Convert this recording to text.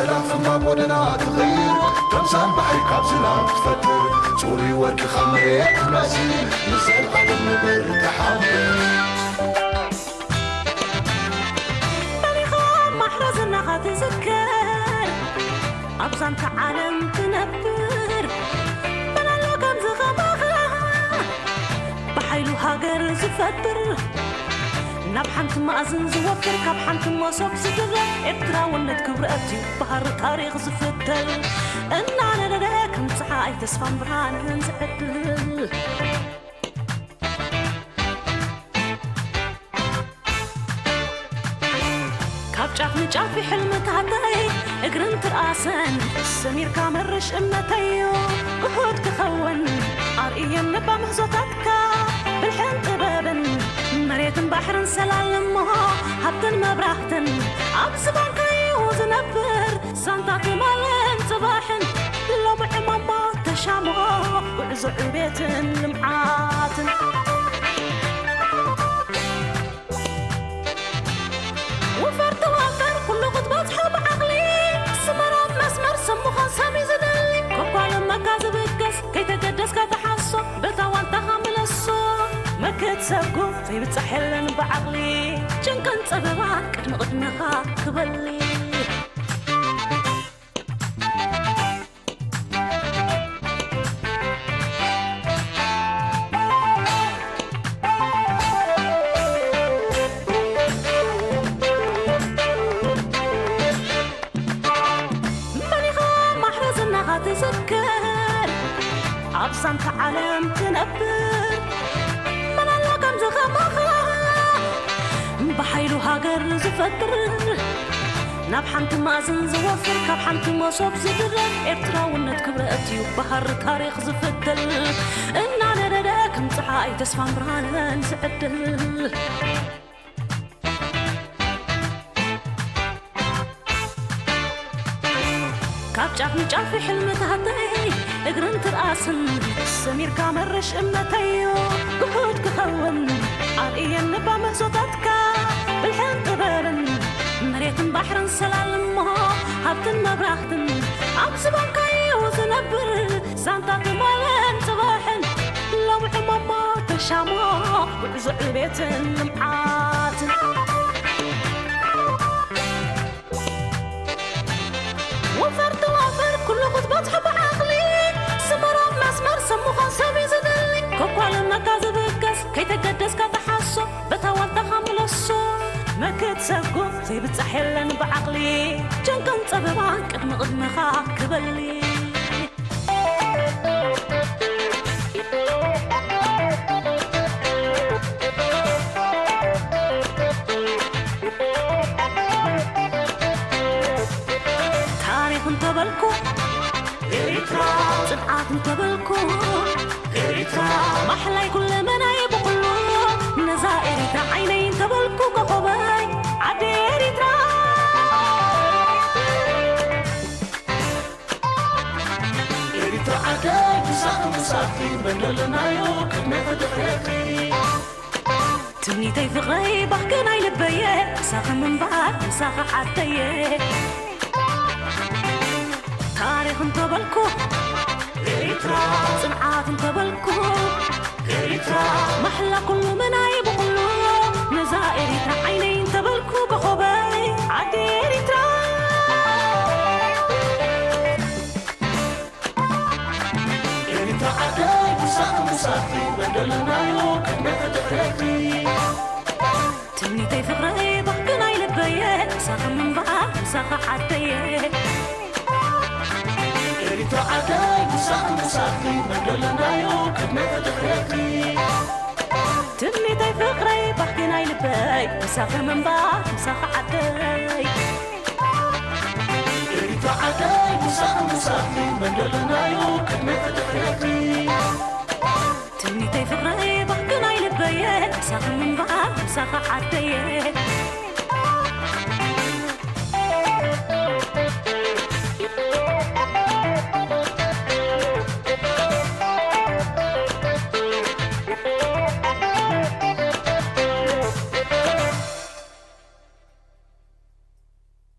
ራፍማ ጎደና ትቕይር፣ ተምሳል ባሕሪ ካብ ዝናብ ትፈጥር፣ ጽሩይ ወርቂ ካብ መሬት ትመጽእ፣ ንዘለዓለም ንበር ተሓብር። በሊኻ ማሕረዝናኻ ትዝከር፣ ኣብ ዛንታ ዓለም ትነብር፣ መን ኣሎ ከምዚ ከማኻ፣ ብሓይሉ ሃገር ዝፈጥር፣ ናብ ሓንቲ መኣዝን ዝወፍር፣ ካብ ሓንቲ መሶብ ዝድረብ፣ ኤርትራውነት ክብረት እዩ፣ ብሃሪ ታሪኽ ዝፍተል፣ እናነደደ ከም ጸሓይ ተስፋን ብርሃንን ዝዕድል። ካብ ጫፍ ንጫፍ ይሕልምታተይ፣ እግርን ትርኣሰን ሰሚርካ መርሽ እምነተዩ፣ ግሁድ ክኸውን ኣርእየኒ ባምህዞታትካ፣ ብልሕን ጥበብን መሬትን ባሕርን ሰላልሞ፣ ሃብትን መብራህትን ኣብ ዝባንካዩ ዝነብር፣ ዛንታ ትማልን ጽባሕን ሎሚ ዕማማ ተሻሞ፣ ጉዕዞ ዕቤትን ልምዓትን። ወፈር ተዋፈር ኩሉ ክትበጽሖ ብዓቕሊ፣ ስመራብ መስመር ሰብ ምዃን ሰብ እዩ ዝደሊ። ከኳልመካ ዝብገስ ከይተገደስካ ተሓሶ፣ በታ ዋልታኻ ምለሶ። መክት ሰጉ ዘይብጻሕ የለን ብዓቕሊ፣ ጭንቅን ጸበባን ቅድሚ ቅድመኻ ክበሊ። መን ኢኻ ማሕረዝናኻ ትዝክር፣ ኣብ ዛንታ ዓለም ትነብር? መን ኣሎ ከምዚ ከማኻ፣ ብሓይሉ ሃገር ዝፈጥር፣ ናብ ሓንቲ ማእዝን ዝወፍር፣ ካብ ሓንቲ መሶብ ዝድረብ፣ ኤርትራውነት ክብረት እዩ፣ ብሃሪ ታሪኽ ዝፍተል፣ እናነደደ ከም ጸሓይ ተስፋን ብርሃንን ዝዕድል። ካብ ጫፍ ንጫፍ ሕልምታተይ እግርን ትርኣስን ሰሚርካ መርሽ እምነተዩ፣ ግሁድ ክኸውን ኣርእየኒ ባምህዞታትካ፣ ብልሕን ጥበብን መሬትን ባሕርን ሰላልሞ፣ ሃብትን መብራህትን ኣብ ዝባንካዩ ዝነብር፣ ዛንታ ትማልን ጽባሕን ሎሚ ዕማሞ ተሻሞ፣ ጉዕዞ ዕቤትን ልምዓትን። ወፈር ተዋፈር ኩሉ ክትበጽሖ ብዓቕሊ፣ ስመራብ መስመር ሰብ ምዃን ሰብ እዩ ዝደሊ። ከኳልነካ ዝብገስ ከይተገደስካ ተሓሶ፣ በታ ዋልታኻ ምለሶ። መክት ሰጉም ዘይብጻሕ የለን ብዓቕሊ፣ ጭንቅን ጸበባን ቅድሚ ቅድመኻ ክበሊ። ታሪኽ እንተበልኩ ኤሪትራ፣ ጽንዓት እንተበልኩ ኤሪትራ፣ ማሕላይ ኩለመናይ ብኹሉ፣ ነዛ ኤሪትራ ዓይነይ እንተበልኩ ኮኾበይ ዓዲ ኤሪትራ። ኤሪትራ ዓደይ፣ ምሳኺ ምሳኺ፣ መን ደለናዮ ቅድሜኺ ድሕሬኺ። ትምኒተይ ፍቕረይ፣ ባህጊ ናይ ልበየ፣ ምሳኺ ምንባር፣ ምሳኺ ዓደየ። ታሪኽ እንተበልኩ ኤሪትራ፣ ጽንዓት እንተበልኩ ኤሪትራ፣ ማሕላ ኩሉ ምናይ ብኹሉ፣ ነዛ ኤሪትራ ዓይነይ እንተበልኩ ኮኾበይ ዓዲ ኤሪትራ። ኤሪትራ ዓደይ፣ ምሳኺ ምሳኺ፣ መን ደለናዮ ቅድሜኺ ድሕሬኺ። ትምኒተይ ፍቕረይ፣ ባህጊ ናይ ልበየ፣ ምሳኺ ምንባር፣ ምሳኺ ዓደየ። ኤሪትራ ዓደይ፣ ምሳኺ ምሳኺ፣ መን ደለናዮ ቅድሜኺ ድሕሬኺ። ትምኒተይ ፍቕረይ፣ ባህጊ ናይ ልበይ፣ ምሳኺ ምንባር፣ ምሳኺ ዓደይ። ኤሪትራ ዓደይ፣ ምሳኺ ምሳኺ፣ መን ደለናዮ ቅድሜኺ ድሕሬኺ። ትምኒተይ ፍቕረይ፣ ባህጊ ናይ ልበየ፣ ምሳኺ ምንባር፣ ምሳኺ ዓደየ።